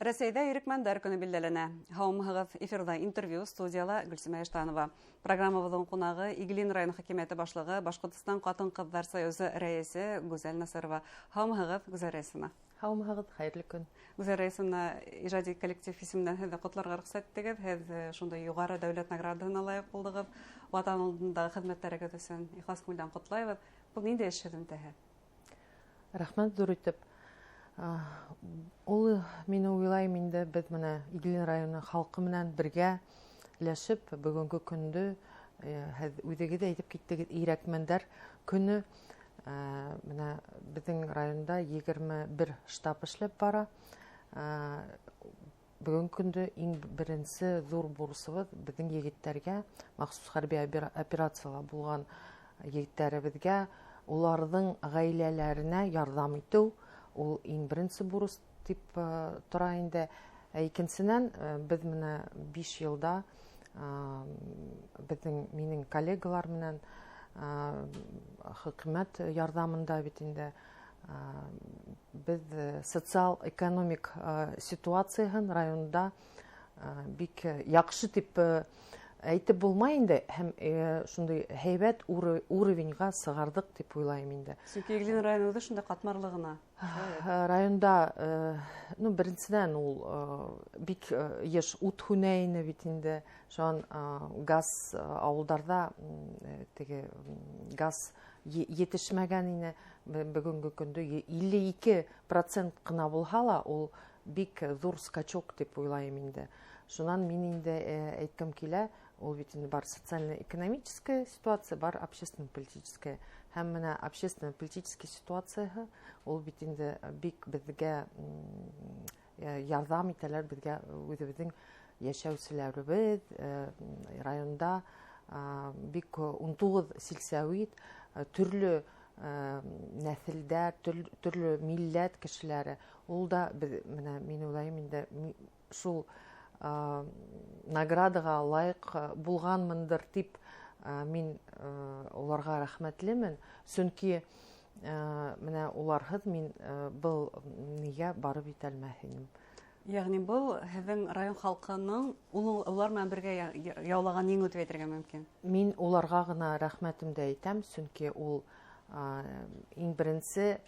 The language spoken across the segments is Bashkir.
Рәсәйҙә ирекмәндәр көнө билдәләнә. Һаумыһығыҙ! Эфирҙа интервью, студияла Гөлсимә Иштанова. Программабыҙҙың ҡунағы Иглин районы хакимиәте башлығы, Башҡортостан ҡатын-ҡыҙҙар союзы рәйесе Гүзәл Насырова. Һаумыһығыҙ, Гүзәл Рәйсовна. Һаумыһығыҙ, хәйерле көн. Гүзәл Рәйсовна, ижади коллектив исеменән һеҙҙе ҡотларға рөхсәт итегеҙ. Һеҙ шундай юғары дәүләт наградаһына лайыҡ булдығыҙ. Ватан алдындағы хеҙмәттәрегеҙ өсөн ихлас күңелдән ҡотлайбыҙ. Был ниндәй эш һөҙөмтәһе? Рәхмәт ҙур итеп. Ул мин уйлайым инде, беҙ менә Иглин районы халҡы менән бергә ләшеп, бөгөнгө көндө, һеҙ үҙегеҙ әйтеп киттегеҙ, ирәкмәндәр көнө. Менә беҙҙең районда 21 штаб эшләп бара. Бөгөнгө көндө иң беренсе ҙур бурысыбыҙ беҙҙең егеттәргә, махсус хәрби операцияла булған егеттәребеҙгә, уларҙың ғаиләләренә ярҙам итеү. Ул иң беренсе бурыс тип тора инде. Ә икенсенән, беҙ менә 5 йылда, минең коллегалар менән, хөкүмәт ярҙамында бит инде, беҙ социал-экономик ситуацияһын районда бик яҡшы тип әйтеп булмай инде, һәм шундай һәйбәт уровеньға сығарҙыҡ тип уйлайым инде. Сөнки Иглин районы үҙе шундай ҡатмарлы ғына. Районда, беренсенән ул бик йыш ут һүнә ине бит инде. Шунан газ, ауылдарҙа, теге, газ етешмәгән ине. Бөгөнгө көндө 52% ҡына булһа ла, ул бик ҙур скачок тип уйлайым инде. Шунан мин инде әйткем килә, ул бит инде бар социально-экономическая ситуация, бар общественно-политическая. Һәм менә общественно-политическая ситуацияһы, ул бит инде бик беҙгә ярҙам итәләр, беҙгә үҙебеҙҙең йәшәүселәребеҙ, районда бик 19 силсәүит, төрлө нәҫелдәр, төрлө милләт кешеләре. Ул да беҙ, менә мин уйлайым инде, шул наградаға лайыҡ булғанмындыр тип мин уларға рәхмәтлемен. Сөнки менә уларһыҙ мин был нигә барып етә алмаҫ инем. Йәғни был һеҙҙең район халҡының улар менән бергә яулаған еңеү тип әйтергә мөмкин. Мин уларға ғына рәхмәтемде әйтәм, сөнки ул иң беренсе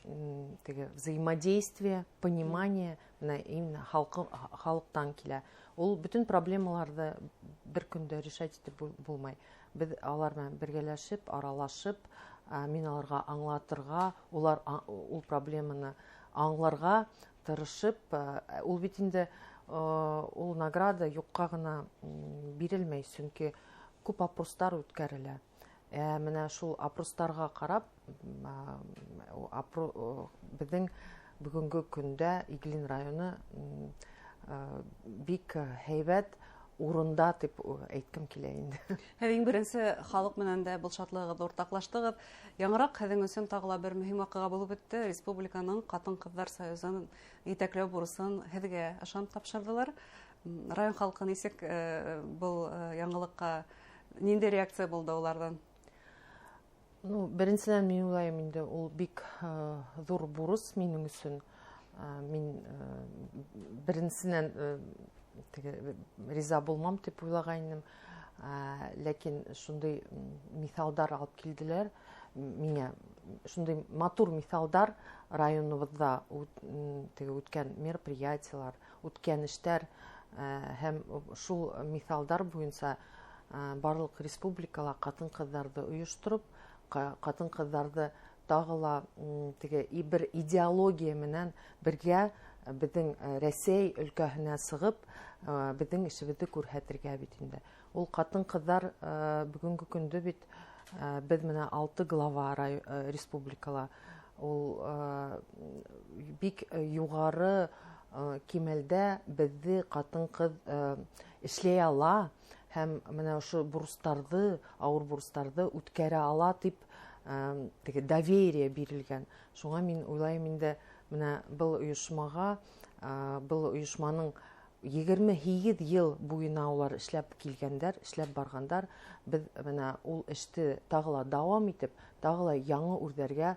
теге взаимодействие, понимание менә именно халыҡтан килә. Ул бөтөн проблемаларҙы бер көндә решать итеп булмай. Беҙ алар менән бергәләшеп, аралашып, мин аларға аңлатырға, улар ул проблеманы аңларға тырышып, ул бит инде, ул награда юҡҡа ғына бирелмәй, сөнки күп опростар үткәрелә. Менә шул опростарға ҡарап, беҙҙең бөгөнгө көндә Иглин районы бик һәйбәт урында тип әйткем килә инде. Һеҙ иң беренсе халыҡ менән дә был шатлығығыҙҙы уртаҡлаштығыҙ. Яңыраҡ һеҙҙең өсөн тағы ла бер мөһим ваҡиға булып үтте. Республиканың ҡатын-ҡыҙҙар союзын етәкләү бурысын һеҙгә ышанып тапшырҙылар. Район халҡы нисек был яңылыҡҡа ниндәй реакция булды уларҙан? Беренсенән мин уйлайым инде, ул бик ҙур бурыс минең өсөн. Мин беренсенән теге риза булмам тип уйлағайным. Ләкин шундай миҫалдар алып килделәр миңә, шундай матур миҫалдар районыбыҙҙа теге үткән мероприятиелар, үткән эштәр, һәм шул миҫалдар буйынса барлыҡ республикала ҡатын-ҡыҙҙарҙы ойоштороп, ҡатын-ҡыҙҙарҙы тағы ла теге бер идеология менән бергә беҙҙең Рәсәй өлкәһенә сығып, беҙҙең эшебеҙҙе күрһәтергә бит инде. Ул ҡатын-ҡыҙҙар бөгөнгө көндө бит беҙ менә 6 глава республикала. Ул бик юғары кимәлдә беҙҙе ҡатын-ҡыҙ эшләй ала һәм менә ошо бурыстарҙы, ауыр бурыстарҙы үткәрә ала тип теге доверие бирелгән. Шуңа мин уйлайым инде, менә был ойошмаға, был ойошманың 28 йыл буйына улар эшләп килгәндәр, эшләп барғандар. Беҙ менә ул эште тағы ла дауам итеп, тағы ла яңы үрҙәргә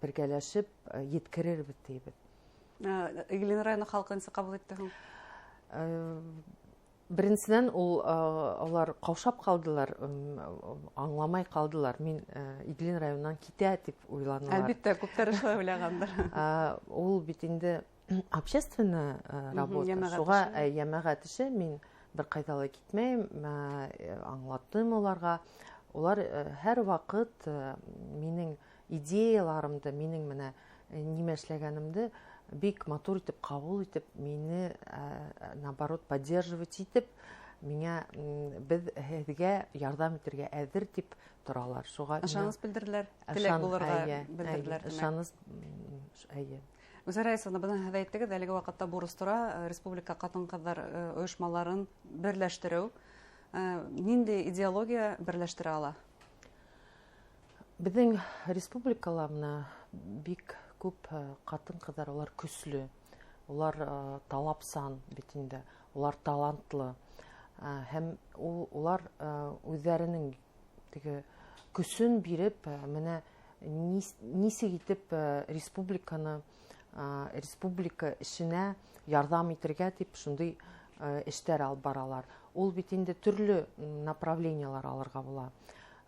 бергәләшеп еткерербеҙ тейбеҙ. Иглин районы халҡы нисек ҡабул итте һуң? Беренсенән, ул улар ҡаушап ҡалдылар, аңламай ҡалдылар. Мин Иглин районынан китә тип уйланылар. Әлбиттә, күптәр шулай уйлағандыр. Ул бит инде общественная работа. Шуға йәмәғәт эше, мин бер ҡайҙа ла китмәйем, аңлаттым уларға. Улар һәр ваҡыт минең идеяларымды, минең менә нимә эшләгәнемде бик матур итеп ҡабул итеп, мине наоборот поддерживать итеп, миңә беҙ һеҙгә ярҙам итергә әҙер тип торалар. Шуға ышаныс белдерҙеләр, теләк булырға белдерҙеләр. Ышаныс, эйе. Гүзәл Раисовна, бына һеҙ әйттегеҙ, әлеге ваҡытта бурыс тора республика ҡатын-ҡыҙҙар ойошмаларын берләштереү. Ниндәй идеология берләштерә ала? Беҙҙең республикала бына бик күп ҡатын-ҡыҙҙар, улар көслө, улар талапсан бит инде, улар талантлы. Һәм улар үҙҙәренең теге көсөн биреп, менә нисек итеп республиканы, республика эшенә ярҙам итергә тип шундай эштәр алып баралар. Ул бит инде төрлө направлениялар алырға була.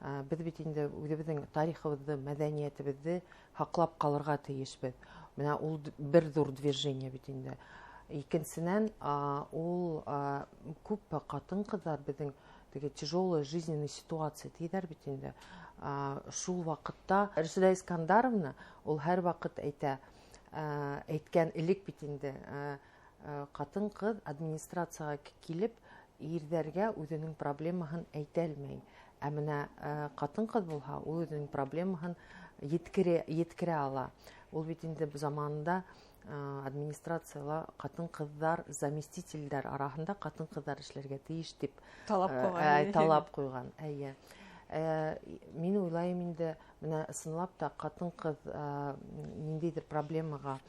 Беҙ бит инде үҙебеҙҙең тарихыбыҙҙы, мәҙәниәтебеҙҙе һаҡлап ҡалырға тейешбеҙ. Менә ул бер ҙур движение бит инде. Икенсенән, ул күп ҡатын-ҡыҙҙар беҙҙең теге тяжелая жизненная ситуация тиҙәр бит инде. Шул ваҡытта Рәшиҙә Искандаровна ул һәр ваҡыт әйтә, әйткән элек бит инде, ҡатын-ҡыҙ администрацияға килеп ирҙәргә үҙенең проблемаһын әйтә алмай. Ә менә ҡатын-ҡыҙ булһа, ул үҙенең проблемаһын еткерә ала. Ул бит инде заманында администрацияла ҡатын-ҡыҙҙар, заместительдәр араһында ҡатын-ҡыҙҙар эшләргә тейеш тип талап ҡуйған. Талап ҡуйған, эйе. Мин уйлайым инде, менә ысынлап та ҡатын-ҡыҙ ниндәйҙер проблемаға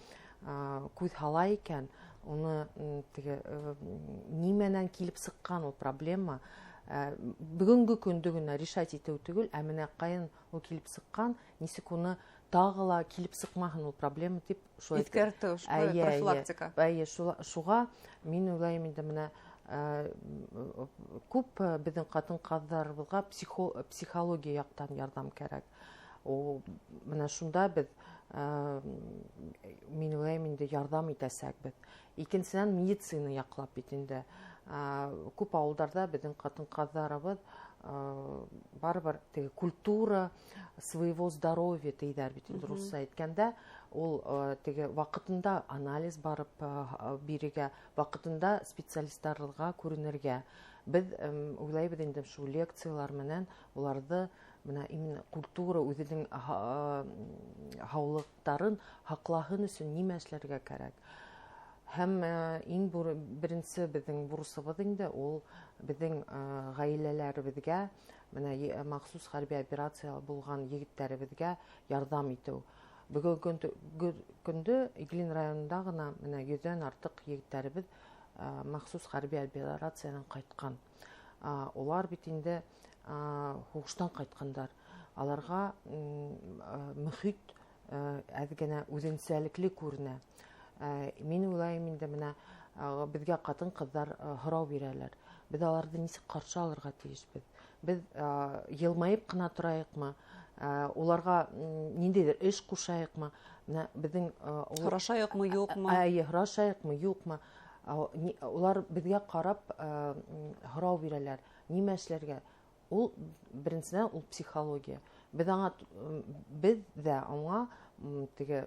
күҙ һала икән, уны теге нимәнән килеп сыҡҡан ул проблема, бөгөнгө көндө генә решать итеү түгел, ә менә ҡайын ул килеп сыҡҡан, нисек уны тағы ла килеп сыҡмаһын ул проблема тип шулай иҫкәртеү, профилактика. Эйе, шуға мин уйлайым инде, менә күп беҙҙең ҡатын-ҡыҙҙарыбыҙға психология яҡтан ярҙам кәрәк. Менә шунда беҙ, мин уйлайым инде, ярҙам итәсәкбеҙ. Икенсенән, медицина яҡлап бит инде. Күп ауылдарҙа беҙҙең ҡатын-ҡыҙҙарыбыҙ барыбер теге культура своего здоровья тейҙәр бит инде, русса әйткәндә, ул теге ваҡытында анализ барып бирергә, ваҡытында специалисттарға күренергә. Беҙ уйлайбыҙ инде, шул лекциялар менән уларҙы менә именно культура үҙенең һаулыҡтарын һаҡлаһын өсөн нимә эшләргә кәрәк. Һәм иң беренсе беҙҙең бурысыбыҙ инде ул беҙҙең ғаиләләребеҙгә, менә махсус хәрби операция булған егеттәребеҙгә ярҙам итеү. Бөгөнгө көндө Иглин районында ғына менә 100-дән артыҡ егеттәребеҙ махсус хәрби операциянан ҡайтҡан. Улар бит инде һуғыштан ҡайтҡандар. Аларға мөхит әҙ генә үҙенсәлекле күренә. Мин уйлайым инде, менә беҙгә ҡатын-ҡыҙҙар һорау бирәләр. Беҙ аларҙы нисек ҡаршы алырға тейешбеҙ? Беҙ йылмайып ҡына торайыҡмы? Уларға ниндәйҙер эш ҡушайыҡмы? Менә беҙҙең һорашайыҡмы, юҡмы? Эйе, һорашайыҡмы, юҡмы? Улар беҙгә ҡарап һорау бирәләр. Нимә эшләргә? Ул беренсенән ул психология. Беҙ аңа, беҙ ҙә аңа теге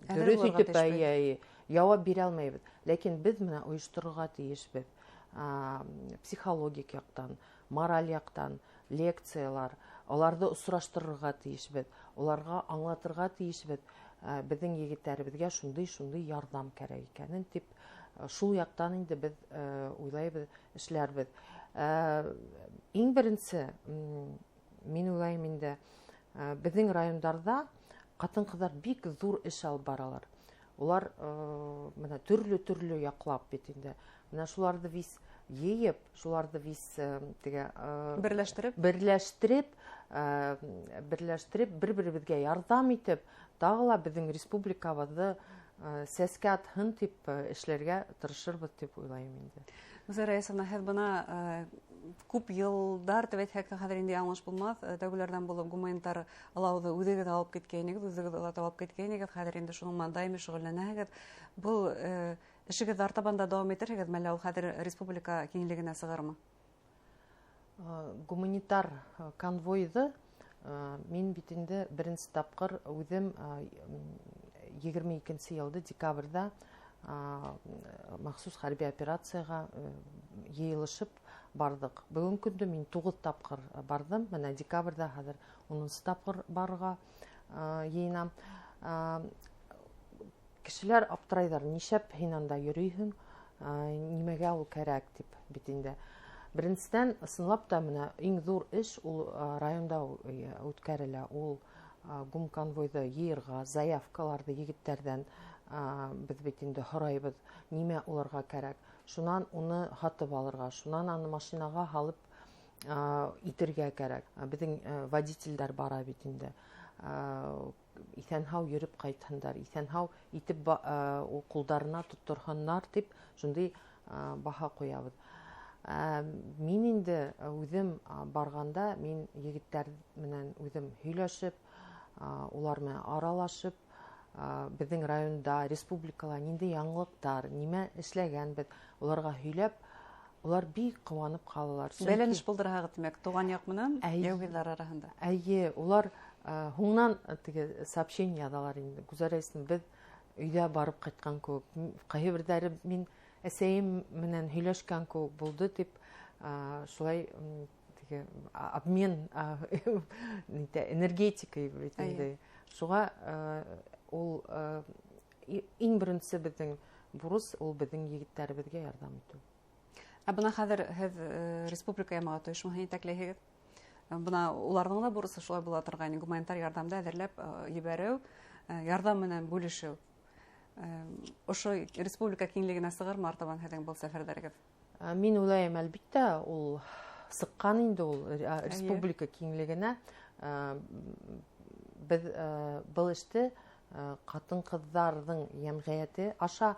дөрөҫ итеп яуап бирә алмайбыҙ. Ләкин беҙ менә ойошторорға тейешбеҙ. Психологик яҡтан, мораль яҡтан лекциялар, уларҙы осраштырырға тейешбеҙ, уларға аңлатырға тейешбеҙ. Беҙҙең егеттәребеҙгә шундай-шундай ярҙам кәрәк икәнен тип, шул яҡтан инде беҙ уйлайбыҙ, эшләрбеҙ. Иң беренсе, мин уйлайым инде, беҙҙең райондарҙа ҡатын-ҡыҙҙар бик ҙур эш алып баралар. Улар менә төрлө-төрлө яҡлап бит инде. Менә шуларҙы вис йыйып, шуларҙы вис теге берләштереп, берләштереп, бер-беребеҙгә ярҙам итеп, тағы ла беҙҙең республикабыҙҙы Сәскә атһын тип эшләргә тырышырбыҙ тип уйлайым инде. Гүзәл Рәисовна, һеҙ бына күп йылдар тип әйтһәк тә хәҙер инде яңылыш булмаҫ, тәүгеләрҙән булып гуманитар ылауҙы үҙегеҙ алып киткәйнегеҙ, үҙегеҙ ылатып алып киткәйнегеҙ, хәҙер инде шуның менән даими шөғөлләнәһегеҙ. Был эшегеҙ артабан да дауам итерһегеҙме, әллә ул хәҙер республика киңлегенә сығырмы? Гуманитар конвойҙы мин бит инде беренсе тапҡыр үҙем 22 йылды декабрҙә махсус хәрби операцияға йыйылышып барҙыҡ. Бөгөн көндө мин 9 тапҡыр барҙым. Бына декабрҙә хәҙер 10 тапҡыр барырға йыйынам. Кешеләр аптырайҙар, нишләп һин анда йөрөйһөң, нимәгә ул кәрәк тип бит инде. Беренсенән, ысынлап та менә иң ҙур эш ул районда үткәрелә. Ул гумконвойҙы йыйырға, заявкаларҙы егеттәрҙән беҙ бит инде һорайбыҙ, нимә уларға кәрәк. Шунан уны һатып алырға, шунан аны машинаға һалып итергә кәрәк. Беҙҙең водителдәр бара бит инде. Иҫән-һау йөрөп ҡайтһындар, иҫән-һау итеп ҡулдарына тотторһоннар тип шундай баһа ҡуябыҙ. Мин инде үҙем барғанда, мин егеттәр менән үҙем һөйләшеп, улар менән аралашып, беҙҙең районда, республикала ниндәй яңылыҡтар, нимә эшләгәнбеҙ, уларға һөйләп, улар бик ҡыуанып ҡалалар. Сөнки Бәйләнеш булдыраһығыҙ, тимәк, тыуған яҡ менән яугирҙар араһында. Эйе, улар һуңынан теге сообщение яҙалар инде. Гүзәл Рәисовна, беҙ өйҙә барып ҡайтҡан кеүек, ҡайһы берҙәре мин әсәйем менән һөйләшкән кеүек булды тип, шулай, теге обмен, нитә, энергетикой бит инде. Шуға, ул, иң беренсе беҙҙең бурыс, ул беҙҙең егеттәребеҙгә ярҙам итеү. Ә бына хәҙер һеҙ республика йәмәғәт ойошмаһын етәкләйһегеҙ. Бына уларҙың да бурысы шулай була торғайны, гуманитар ярҙамды әҙерләп ебәреү, ярҙам менән бүлешеү. Ошо республика киңлегенә сығырмы артабан һеҙҙең был сәфәрҙәрегеҙ? Мин уйлайым, әлбиттә, ул сыҡҡан инде ул республика киңлегенә. Беҙ был эште ҡатын-ҡыҙҙарҙың йәмғиәте аша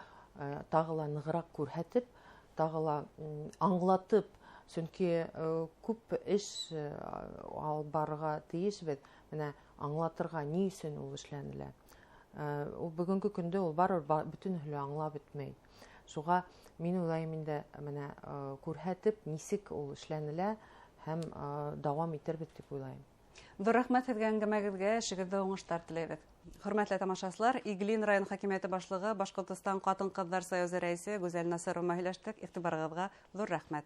тағы ла нығыраҡ күрһәтеп, тағы ла аңлатып, сөнки күп эш алып барырға тейешбеҙ. Бына аңлатырға ни өсөн ул эшләнелә. Ул бөгөнгө көндә ул барыбер бөтөнөһө лә аңлап бөтмәй. Шуға мин уйлайым инде, бына күрһәтеп, нисек ул эшләнелә һәм дауам итербеҙ тип уйлайым. Ҙур рәхмәт һеҙгә әңгәмәгеҙгә, эшегеҙҙә уңыштар теләйбеҙ. Хөрмәтле тамашасылар, Иглин район хакимиәте башлығы, Башҡортостан Ҡатын-ҡыҙҙар союзы рәйесе Гүзәл Насырова һөйләштек. Иғтибарығыҙға ҙур рәхмәт.